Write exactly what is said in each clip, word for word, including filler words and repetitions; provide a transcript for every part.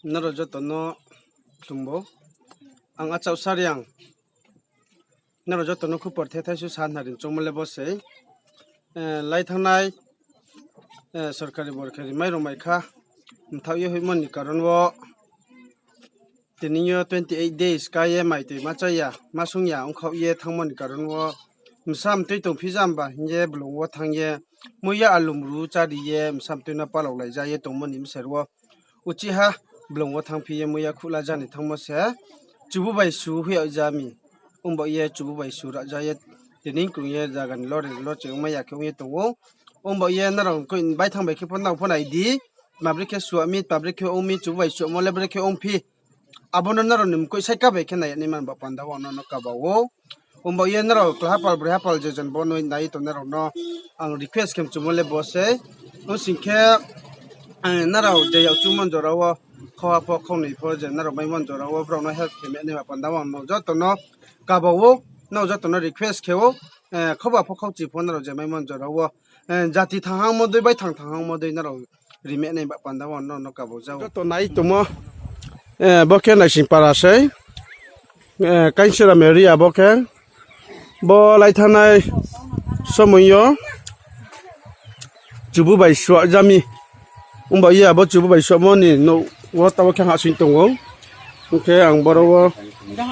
Nrao joto no khlumbo. Ang Achao Sariang. Nrao joto no khupor the thaisu sa hna ri choungmo le bo se. Eh, lai thanngnai, eh, sorkari borkari mairung mai kha. Mthaoh ye hoihmo ni karon wo tini yo twenty eight days ka ye mai toi ma chá ya, ma sung ya ongkhaoh ye thanngmo ni karon wo, msa mtui tongphi jamba hing ye blung wo thanng ye, muiya alum ru chári ye, msa mtui no palao lai ja ye tongmo ni bser wo, uchih ha blung wo thanngphi ye muiya khuhla ja ni thanngmo se, chubu bai su hoih yag ja mi. Ongba ye chubu bai su rag ja ye, tini krung ye zaga ni lori lo che ongmai ya khe ong ye tong ou. Ongba ye nrao koi baithang bai khe pho nrao pho nai di, tma brekhe suah mi, tma brekhe ong mi, chubu bai suahmo le brekhe ongphi. Abo no nrao ni mkoih saika bai khe nai ya nai man ba panda wo ang no no kaba ou. Ongba ye nrao klaha pal, broi ha pal je jon bo noi nai tongnai rao no ang request khe mchumo le bo se. Ong sing khe, eh, nrao je yakchuhmo jora wo, khauha pho, khaunoi pho je nrao maimo jora wo, brao no help khe mai nai ba panda wo ang no joto no kaba ou, nrao joto no request khe ou, eh, khauba pho, khauchi pho nrao je maimo jora wo, eh, jati thanghangmo dei, baithang thanghangmo dei nrao ri mai nai ba panda wo ang no no kaba ja ou. Joto nai tongmo, eh, bo khe Naising para sei, eh, Kainsiram area bo khe, bo lai thanngnai somoi yo chubu bai suah ja mi. Ongba ye abo chubu bai suahmo ni nouh wo taoh wo khe hahsoing tong ou. Hing khe ang boro wo,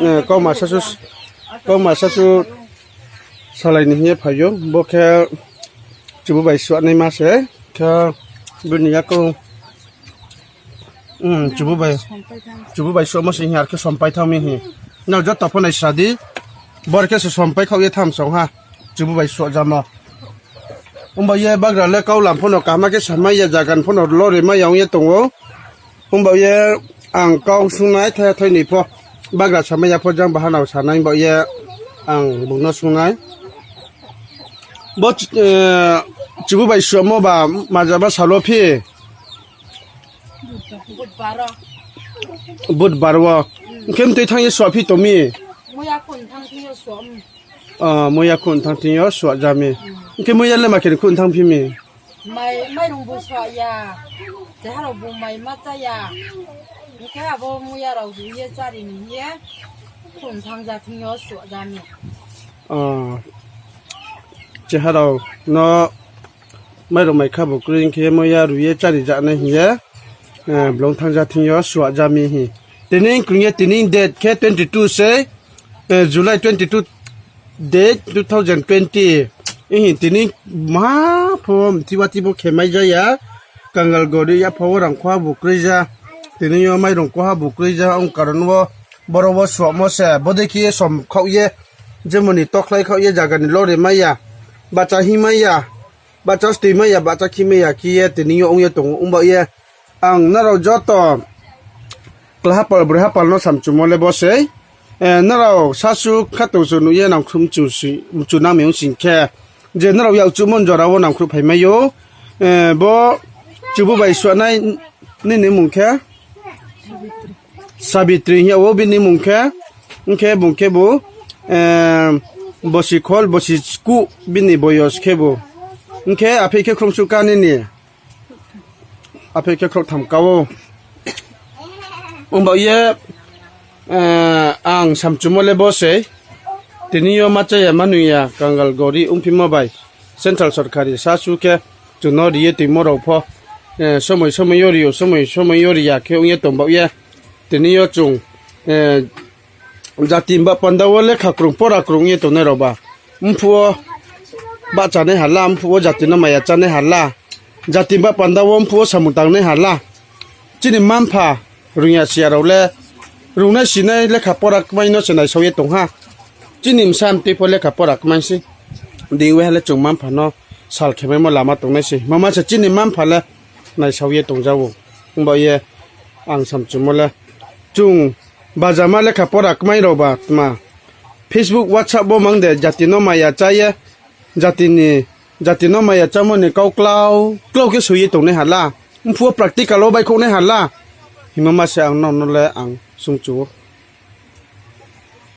eh, kauma sasu, kauma sasu salai ni hing ye phai ou. Bo khe chubu bai suahnaima se. Khe bini yakou, chubu bai, chubu bai suahmo se hing ar khe sompai thanng mi hing. Nrao joto pho naisa di. Bor khe se sompai khaoh ye tham song ha. Chubu bai suah jamo. Ongba ye bagra le kaulam pho no kaham khe samai ya, zaga ni pho no lori mai ya ong ye tong ou. Ongba ye ang kau sungnai thai thai ni pho. Bagra samai ya pho jang bahanao sanai ba ye ang bung no sungnai. Bo, eh, chubu bai suahmo ba maja ba salo phi. Budbar wo. Hing khe mtui thanng ye suahphi tong mi. Ah, muiya khun thanng thing yo suah ja mi. Hing khe muiya le ma khe khun thanngphi mi. Mairung bu suah ya. Cheha rao bu mai ma chá ya. Hing khe abo muiya rao ru ye chári ni hing ye khun thanng ja thing yo suah ja mi. Cheha rao no mairung mai kha bu kroi hing khe muiya ru ye chári ja nai hing ye, eh, blung thanng ja thing yo suah ja mi hing. Tini krung ye tini date khe twenty two se, eh, July twenty two date two thousand twenty. Hing tini ma pho mthi wa ti bo khe mai ja ya. Kangal gori ya pho wo rang khoha bu kroi ja. Tini yo mairung khoha bu kroi ja ong karon wo boro wo suahmo se. Bodei khe ye som khaoh ye, jemon ni tokhlai khaoh ye zaga ni lori mai ya. Bahcha hing mai ya. Bahcha stoi mai ya, bahcha khi mai ya khe ye tini yo ong ye tong ou. Ongba ye ang nrao joto klaha pal, broi ha pal no samchumo le bo sei. Eh, nrao sasu khatungsung nuh ye nangkhruh mchu si, mchu nang mi ong sing khe, je nrao yakchuhmo jora wo nangkhruh phai mai ou. Eh, bo chubu bai suahnai nini mung khe? Sabitri hing yag ou bini mung khe. Hing khe bung khebu, eh, bosi khol, bosi skuh bini boyos khebu. Hing khe apheih khe khrouhsuh ka nini? Apheih khe khrouhtham ka ou. Ongba ye, eh, ang samchumo le bo sei. Tini yo ma chá ya ma nung ya, kangal gori ongphimo bai. Central sorkari sasu khe chung no ri ye toimo rao pho, eh, somoi somoi yo ri ou, somoi somoi yo ri ya khe ong ye tong baoh ye. Tini yo chung, eh, jati ba panda wo lekha krung pora krung ye tongnai rao ba. Mphuh wo bahchanai hala, mphuh wo jati no maya chánai hala. Jati ba panda wo mphuh wo samung tangnai hala. Chini mma-mpha rung ya si ya rao le, rungnai sinai lekha pora kmai no se naisao ye tong ha. Chini bsa mtui pho lekha pora kmai se. Dei waiha le chung mma-mpha no sal khemaimo lama tongnai se. Mama se chini mma-mpha le naisao ye tongja ou. Ongba ye ang samchumo le, chung bajama lekha pora kmai rao ba tma Facebook, WhatsApp wo mang de jati no maya chá ye, jati ni, jati no maya chámo ni kau klau klau khe soi ye tongnai hala. Mphuh wo practical wo baihkhouhnai hala. Hingmo ma se ang nrao no le ang sungchu ou.